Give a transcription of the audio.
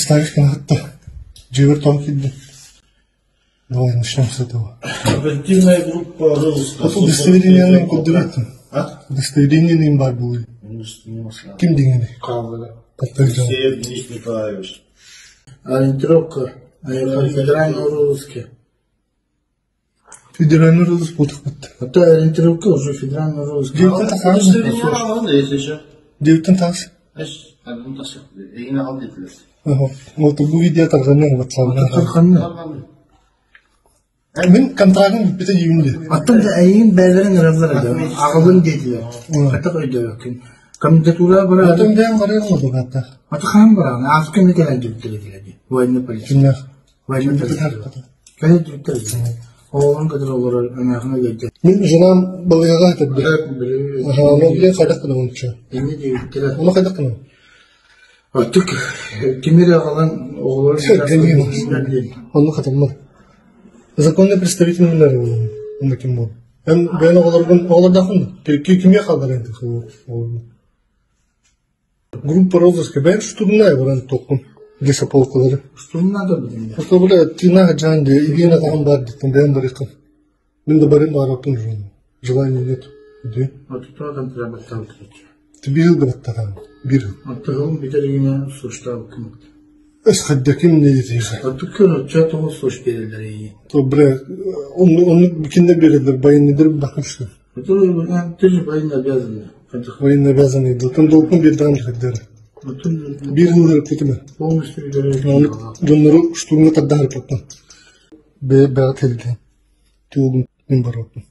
Представишь, кытта дьиэбэр тоҕо киирдим. Давай начнем с этого. Оперативная группа розыска. Вот удостоверениени көрдөрөттүм. А? Удостоверениени баар буолуй. Ким дигини? Алексеев Денис Николаевич. Ориентировка федерального розыска. Федеральный розыск буолтахпыт. Это ориентировка уже федеральный розыск. Девтен тахсаҕын. Удостоверение аҕалан если еще. Девтен тахс. Эйигин аҕал диэтилэр. Вот бу видео тарҕаныаҥ ватсабынан. Тарҕанна. Мин контрагым бүппүтэ диибин дии. Оттон да эйигин бэйэлэрин ыраллар этэ. Аҕабын диэтилэр. Хатах өйдөөбөккүн. Комендатура барар. Атын бэйэм барыам адвокаттаах. Аты хаан бараҕын? Ааспыт кэмҥэ кэлэн дьүттэр этилэр дии. Военный полиция. Кимнээх? Военный полиция. Кэлэн дьүттэр этилэр. Оҕолорун кытары олорор эмээхин өлөрдө. Мин женам балыыһаҕа этэрдэ. Аха, ону билэн хайдах гынабын чэ? Инньэ диэбиттэрэ. Ону хайдах гынабын? Оттук тимир аҕалан оҕолорун Онну хатаммат. Законный представитель онно ким буол? Эн бэйэн оҕолоргун оҕолордооххун да? Кимиэ хааллар эн Группа розыска бэйэн штурмная баран туоххун лесополкалары. Штурмна да билим. Просто бля тыыннаах дьаан дии илиин атаҕым баар диттэн бэйэм барыаххын. Мин да барыам баҕарбаппын уже. Желания нет. Иди. Отутаадан тырабаттаабыт Ты биир сыл баттатаан. Биир сыл. Оттоһун бүтэригинэ суштаабыккын. Өс хайдаким не диэтиһэ. Оттуккун оччо тоҕус суш биэрэллэр ии. То бля, он он киндер берелер, военныйдыр бакышты. Ты же военно обязанный. Военно обязанный. Дотон долкун биэрдэҕин хайдары. Биир сыл ырыппытым. Полностью Дьоннору штурмга тардаһар ырыппыттан. Бэйэ бэҕэ кэлдэ. Тугун мин барыппын.